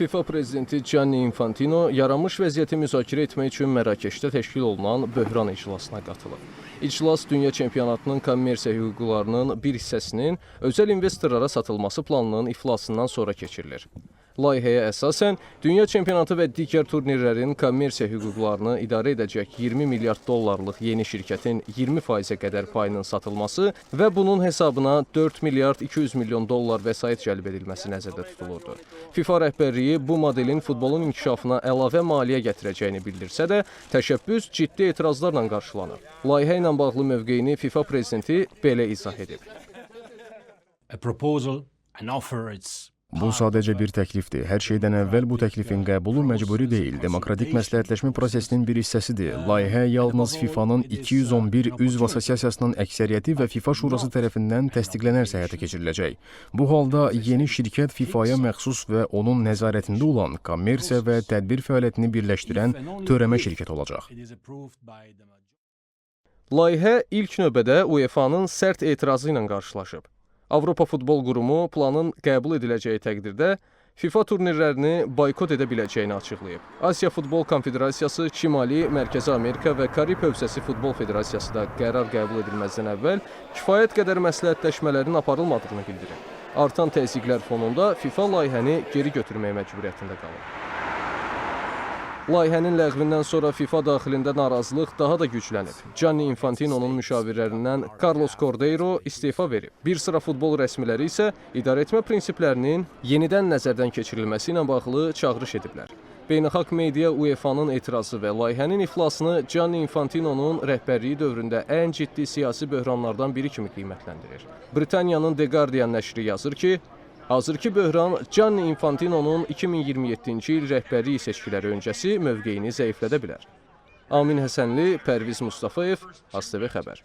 FIFA prezidenti Gianni Infantino yaranmış vəziyyəti müzakirə etmək üçün Mərakeşdə təşkil olunan böhran iclasına qatılıb. İclas dünya çempionatının kommersiya hüquqlarının bir hissəsinin özəl investorlara satılması planının iflasından sonra keçirilir. Layihəyə əsasən dünya çempionatı və digər turnirlərin kommersiya hüquqlarını idarə edəcək 20 milyard dollarlıq yeni şirkətin 20%-ə qədər payının satılması və bunun hesabına 4 milyard 200 milyon dollar vəsait cəlb edilməsi nəzərdə tutulurdu. FIFA rəhbərliyi bu modelin futbolun inkişafına əlavə maliyyə gətirəcəyini bildirsə də, təşəbbüs ciddi etirazlarla qarşılanıb. Layihə ilə bağlı mövqeyini FIFA prezidenti belə izah edib. A proposal, an offer, it's Bu sadəcə bir təklifdir. Hər şeydən əvvəl bu təklifin qəbulu məcburi deyil, demokratik məsləhətləşmə prosesinin bir hissəsidir. Layihə yalnız FIFA-nın 211 üzv assosiasiyasının əksəriyyəti və FIFA Şurası tərəfindən təsdiqlənərsə həyata keçiriləcək. Bu halda yeni şirkət FIFA-ya məxsus və onun nəzarətində olan kommersiya və tədbir fəaliyyətini birləşdirən törəmə şirkət olacaq. It is approved by the majority. Layihə ilk növbədə UEFA-nın sərt etirazı ilə qarşılaşıb. Avropa Futbol Qurumu planın qəbul ediləcəyi təqdirdə FIFA turnirlərini boykot edə biləcəyini açıqlayıb. Asiya Futbol Konfederasiyası, Şimali, Mərkəzi Amerika və Karib hövzəsi Futbol Federasiyası da qərar qəbul edilməzdən əvvəl kifayət qədər məsləhətləşmələrin aparılmadığını bildirib. Artan təzyiqlər fonunda FIFA layihəni geri götürmək məcburiyyətində qalıb. Layihənin ləğvindən sonra FIFA daxilində narazılıq daha da güclənib. Gianni Infantinonun müşavirlərindən Carlos Cordeiro istefa verib. Bir sıra futbol rəsmiləri isə idarəetmə prinsiplərinin yenidən nəzərdən keçirilməsi ilə bağlı çağırış ediblər. Beynəlxalq media UEFA-nın etirazı və layihənin iflasını Gianni Infantinonun rəhbərliyi dövründə ən ciddi siyasi böhranlardan biri kimi qiymətləndirir. Britaniyanın The Guardian nəşri yazır ki, hazırki böhran Gianni Infantinonun 2027-ci il rəhbərlik seçkiləri öncəsi mövqeyini zəiflədə bilər. Amin Həsənli, Pərviz Mustafayev, ASTV xəbər.